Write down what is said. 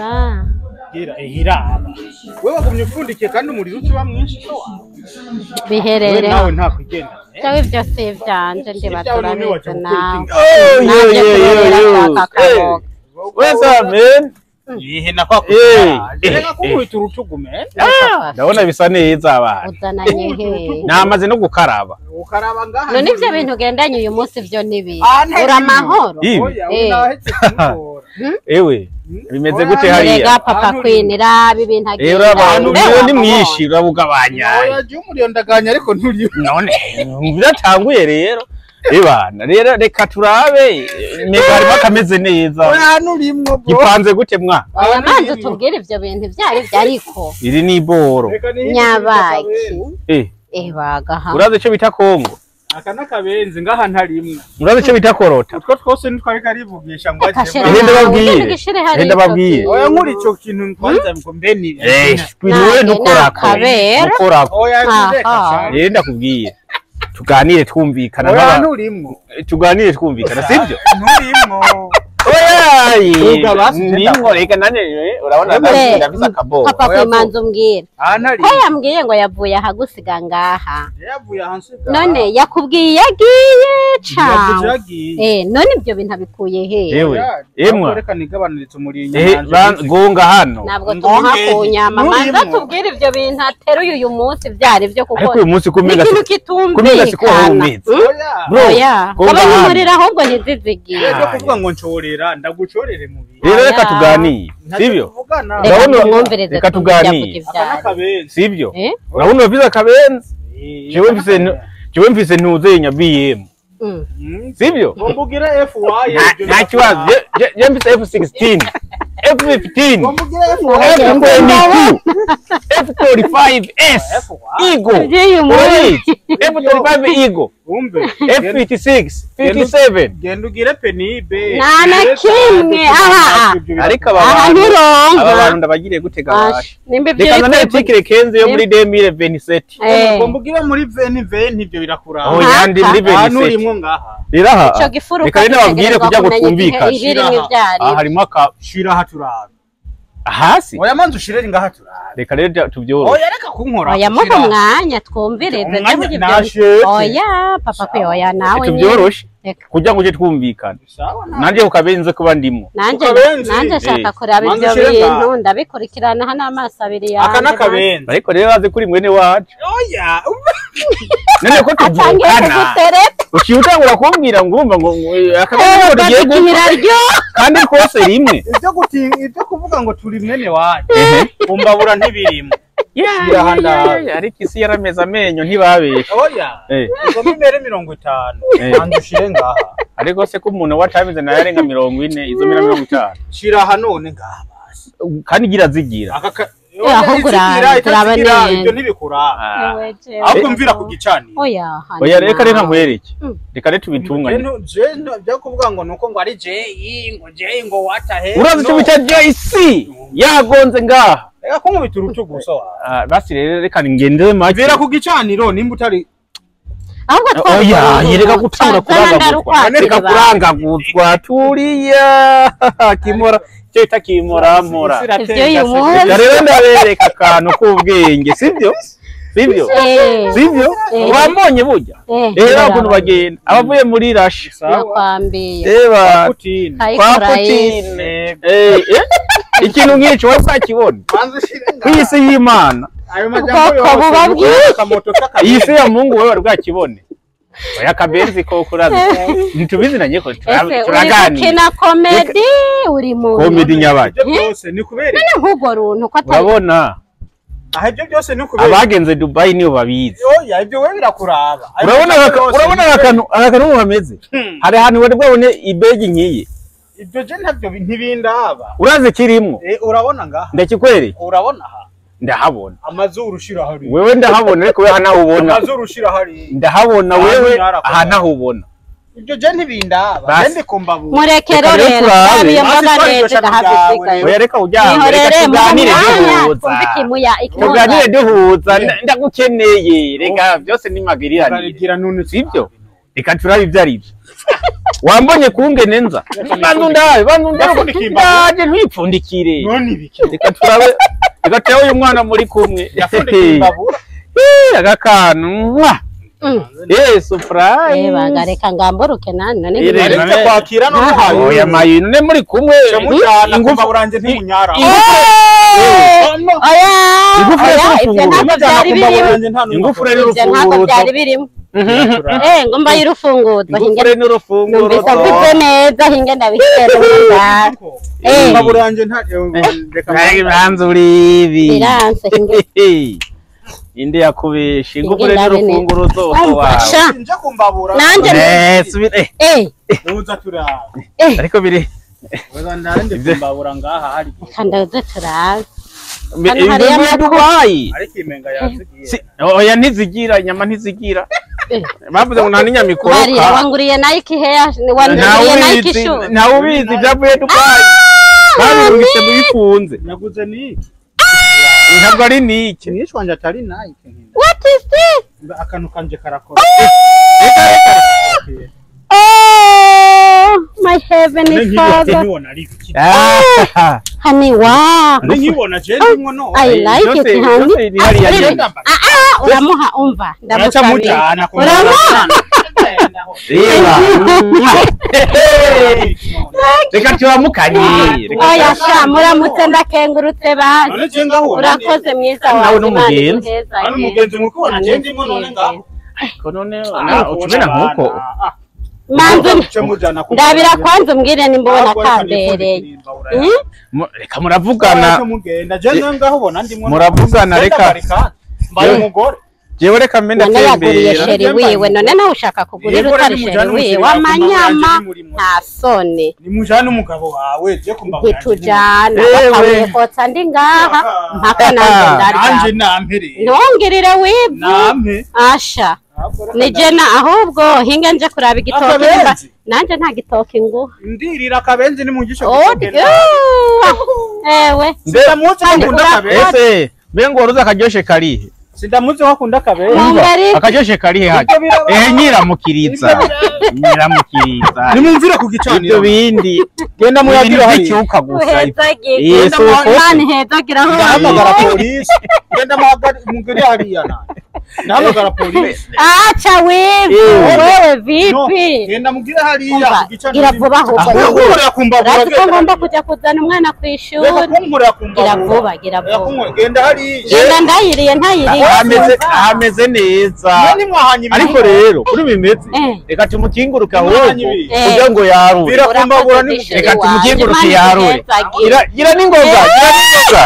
Ah. Gira ihiraba. Wewe wagumye upfundikiye kandi umuriro ukiba mwinshi so wawe. Biherere. Nawe nta kugenda. Jewe ivyo si ivyanje ndibaza Ibyawe none urabizi waja gukora nawe. iki? Oh, yo, Nanje yo, yo, kurorera yo. aka kaboga. What's up, man? Ihe nakwa Eh, Reka kunkubita urutugu man. Ndabona bisa neza abantu. Uzananye he? Namaze no gukaraba. Ukaraba ngaha. None ivyo bintu ugendanye uyu munsi vyo nibi. Ah, nta Uri amahoro. Ibi. Oya, Eh. unahetse kumutora. Ewe, bimeze gute Oya, hariya? Erega papa Queen raba ibintu Eh, uraba agenda. umuriro ni mwinshi urabugabanya. Oya, jya umuriro ndaganya ariko nturiyo. None biratanguye rero. Ibana rero reka turabe mega harimo akameze neza. Oya, nturimwo bro. Gipanze gute mwa? Oya manzi utubwire ivyo bintu ivyari vyo ariko. Iri ni iboro. Reka nihindure Nyabaki. Eh, Eh bagaha. urazi ico bita Kongo? Aka n'akabenzi ngaha ntarimwo. Urazi ico bita korota? Utwo twose ntitwari karivugisha ngo aje. Kashere Ehende nawe, babwiye. ugende ugishire hariya Ehende ico babwiye. kintu. Oya nkuri ico kintu kwanza ngo mbe ni. Eh, wewe ntukorako. Nakabera. Ntukorako. Oya reka Aha. cyane. Rero ndakubwiye. Tuganire twumvikana Oya n'aba nturimwo. tuganire twumvikana sibyo? Nturimwo. Oya! Uga basi, Nimwo reka nane urabona Mbe, ndafise akabobo. Papa Oya, Queen manzi umbwire. Aha Ko ntarimwo. yambwiye ngo yavuye ahagusiga ngaha. Yavuye ahansi bwa. None yakubwiye yagiye Yavuze cawe. yagiye. Eh none ibyo bintu abikuye he? Yewe, Oya, emwa. Reka nigabanirize umuriro Eh, inyuma yanje. gonga hano. Ntabwo tumuha Ngonge. ku nyama manza Nturimwo. tubwire ibyo bintu ateruye uyu munsi byari byo kuko Ariko uyu munsi kumenga ni ikintu kumenga siko kitumvikana. wahumetse. Mm? Oya. Bro, Oya, gonga gabanya hano. umuriro ahubwo ntizizigiye. Rero kuvuga ngo ncorera ndagucorere mu bihe. Rero reka Oya. tuganire, sibyo? Tuvugana. Reka Ndabona- tumwumvirize reka twumve ibyo tuganire. avuga ibyo Aka ari. n'akabenzi. Sibyo? Eh? Urabona uravize akabenzi? Eh, Jewe mfise jewe mfise ntuzenya BM. Mm. Mm. Sibyo? Ngo mbugire FY. Nta kibazo. Je mfise F16, F15, Ngo mbugire FY. F22, F35S, Eagle. Iby'uyu munsi. Urabizi? F35 Eagle, Umve. F56, 57. Genda ugire penibe. Nta na kimwe, aha. Ariko aba Aha bantu nturonka. aba bantu ndabagiriye gutega Asha, basha. nimba ibyo Reka uri nane kuvuga- tikire kenze yo muri 2027. Eh, Ngo mbugire muri veni veni ibyo birakuraba. Oh, yandi muri Aha 27. nturimwo ngaha. Riraha. ico gifuruka Reka rero nababwire gitegerezwa kugira ngo kumenya igihe twumvikane. ibirimwo ibyo ari Aha byo. harimo aka Shira aha turabe. hasi. Oya manzi ushire ngaha turabe. Reka rero tubyoroshe. Oya reka kunkora. Oya muhe umwanya twumvirize Umwanya ndavuga ibyo nashetse. Oya papa kwe oya nawe nyine. Tubyoroshe Reka. kugira ngo uje twumvikane. Sawa na. Nanjye kukabenze kuba ndimo. Nanje Ukabenzi. nanje nshaka Eh. kuraba Manzi ibyo ushire ngaha. bintu ndabikurikirana hano amaso abiri yanjye. Aka n'akabenzi. Ariko rero bazi kuri mwene wacu. Oya. None ko Atangiye tuvukana. kugutereta. Uciye utangura kumbwira ngo urumva ngo akabenze ngo tugiye gupfa Iraryoha. kandi kose rimwe. Ibyo guti ibyo kuvuga ngo turi mwene wacu. Ehe. Kumbabura ntibirimo. Yeah, Shira aha ndabe. yeah, ariko isi yarameze amenyo ntibabeshe. Oya. Eh, Izo mimere 50. Eh. Manzi ushire ngaha. ariko se ko umuntu watamize nayo arenga 40 izo mira 50. Shira aha none ngaha basi. Kandi igira zigira. Aka ka. ahubwo Oya, turaba itazigira, neza. ibyo ntibikuraba. Ah. Ahubwo mvira ku gicaniro. Oya hano. Oya reka reka nkwereke. Mm. Reka rero tubitunganye. Byo kuvuga ngo nuko ngo ari Jay ngo Jay ngo watahe. Urazi icyo bita JC yagonze ngaha. Reka kunkubita urutugu so. Ah, basi rero reka ngendere make. Mvira ku gicaniro nimba utari Ahubwo Oya, yereka gutangura kurangaguzwa. Reka kurangaguzwa turiya kimora icyo bita kimoramora. Ivyo uyu munsi. Reka rero ndabereka akantu k'ubwenge, sibyo? Sibyo? Eh. Sibyo? Eh. Wambonye burya? Eh, Rero ukuntu bagenda abavuye muri Russia. Nakwambiye. Eba Putin. kwa Kayikora Putin. Eh, eh, ikintu nk'icyo wari uzakibona Manzi ushire ku ngaha. isi y'Imana. Ayo majambo Ubwoko yose. buba bwinshi. Akamoto Iyi si k'akabenzi. ya Mungu wewe wari bwakibone. Oya akabenzi ko kurazi. Ntitubizinanye ko Ese uri turaganira. gukina komedi uri mu Komedi nyabaye. Ibyo byose ni kubera None nk'urwo runtu ko atari Urabona aha ibyo byose ni kubera abagenze Dubai niyo babizi. Oya ibyo we birakuraba. Ayo Urabona majambo yose urabona ni kubera- akantu akantu kameze. Hari ahantu wari bwabone ibegi nkiyi. Ibyo je ntabyo ntibindaba. Urazi kirimwo. Eh urabona ngaha. Ndakikwereka. Urabona aha. Ndahabona. Amazuru ushira hariya. Wewe ndahabona ariko wewe hanaubona. Amazuru ushira hariya. Ndahabona Ahantu wewe nyarakora. aha nahubona. Ibyo je ntibindaba. Basi. Je ndi kumbabura. mureke Reka rero rero turabe. rero iyo Basi mboga twari neza iryo shami ndahava ryawe. Oya reka ujyame reka Ihorere mu tuganire mwanya duhuza. twumve ikimuya Tuganire ikimuza duhuza ndagukeneye reka byose ni magiriranire. Ukabigira none Sibyo? Reka turabe ibyo ari byo. Wambonye kungene nza. Banza undabe, banza undabe. Ndapfundika imbabura. Ndaje ntwipfundikire. None ibiki? Reka turabe, reka turabe uyu mwana muri kumwe. Yapfundikiye imbabura. Aka kantu. Mwah. Eh, surprise. Ebaga reka ngamburuke nani none Ire, ngira- Aretse kwakira no muhaye. Oya mayi, none muri kumwe. Mujana Ingufu- kumbabura nje ntimunyara. Oya, Igufuri oya, y'urufunguzo. ibyo ntabwo byari birimo. Ingufuri Ibyo ntabwo n'urufunguzo. byari birimo. Ngo mbaye urufunguzo. Hinge Ingufuri n'urufunguzo. numvise mvuze neza, hinge ndabihera neza. Imbabura yanje nta reka Banza uribi. Biranse hinge. Inde yakubesha ingufuri Hinge ndabe neza. n'urufunguzo Umva, wawe. sha. nje kumbabura. Nanje Subira Uza turaba. ariko biri Uza ndande kumbabura ngaha hari. Reka ndaze turabe. Hano hariyo ibyo amakuru. Dubayi. Ariko imenga yazigiye. Oya ntizigira inyama ntizigira. Bavuze ngo nta n'inyama Bari ikoroka. wanguriye Nike hair, wanguriye Nike shoe. Ntawe ubizi ibyavuye Dubayi. Babirungitse mu bifunze. Naguze niki? Ntabwo ari nike. Mwishwa wanje atari Nike. What is this? Akantu kanje karakora. Reka reka. Oh, my heavenly father. Nkibona ari iki? Ah. Honey, wow. Nkibona je ndimwo no. I like it, Byose- honey. byose biri hariya Ah, nyene. ah, ah, uramuha umva Uraca ndamusabira. mujana Uramuha. Reba. Reka turamukanye. Reka Oya sha muramutse ndakengurutse basi. None je ngaho Urakoze mwiza Nawe wawe. n'umugenzi. None umugenzi mukubona je ndimwo none ngaho. Ko none ucumena nkuko. Manzu Uce mujana ku. ndabira kwanza umbwire nimba ubona kambereye. Reka muravugana. Mugenda je ngaho ubona ndimwo. Muravugana reka. Mbaye umugore. Jewe reka mbe None yaguriye ndatembera. sheri wiwe none nawe ushaka kugurira Yego, utari nimujane sheri wiwe umusheri wawe, w'amanyama nimurimo. nta soni. Nimujana umugabo wawe je kumbabura. Ntitujana Ewe. bakabuye kotsa ndi ngaha mpaka nanjye Nanje ndarya. nampere. Ntongirire wivu. Nampe. Asha. Nije na ahubwo hinge nje kuraba igitoki nimba Akabenzi. nanje nta gitoki nguha. Ndirira akabenzi ni mugisha. Oh, ewe. Sindamuzi ko akunda akabenzi. Ese mbe ngo waruzi akaryoshe karihe? Sindamuzi ko akunda akabenzi. Mumbari. Akaryoshe karihe haje? Ibyo biraba. Ehe nyiramukiriza. Nyiramukiriza. Nimumvire ku Ibyo gicaniro. bindi. Genda muyagira hariya. icyuka gusa. Uhezagirwe. Yesu Imana ihezagira aho Ndahamagara polisi. Genda muhagari hariya nanje. Ndahamagara polisi. Acha wivu. Ewe. Wewe No, vipi? genda mugire hariya Umva, ku gicaniro. gira vuba ahubwo. Kunkorera ku mbabura. Urazi ko ngomba kujya kuzana umwana ku ishuri. Reka kunkorera ku Gira mbabura. vuba, gira Reka vuba. kunkorera. Genda hariya. Genda ndayiriye ntayiriye. Hameze hameze neza. None mwahanye ibintu. Ariko rero kuri bimeze Eh. reka tumukinguruke ahubwo Mwahanye ibintu. kugira ngo yarure. Bira kumbabura ni Urakoze Reka sheri tumukinguruke wanjye, yarure. Imana iguhezagire. Gira gira n'ingoga, gira n'ingoga.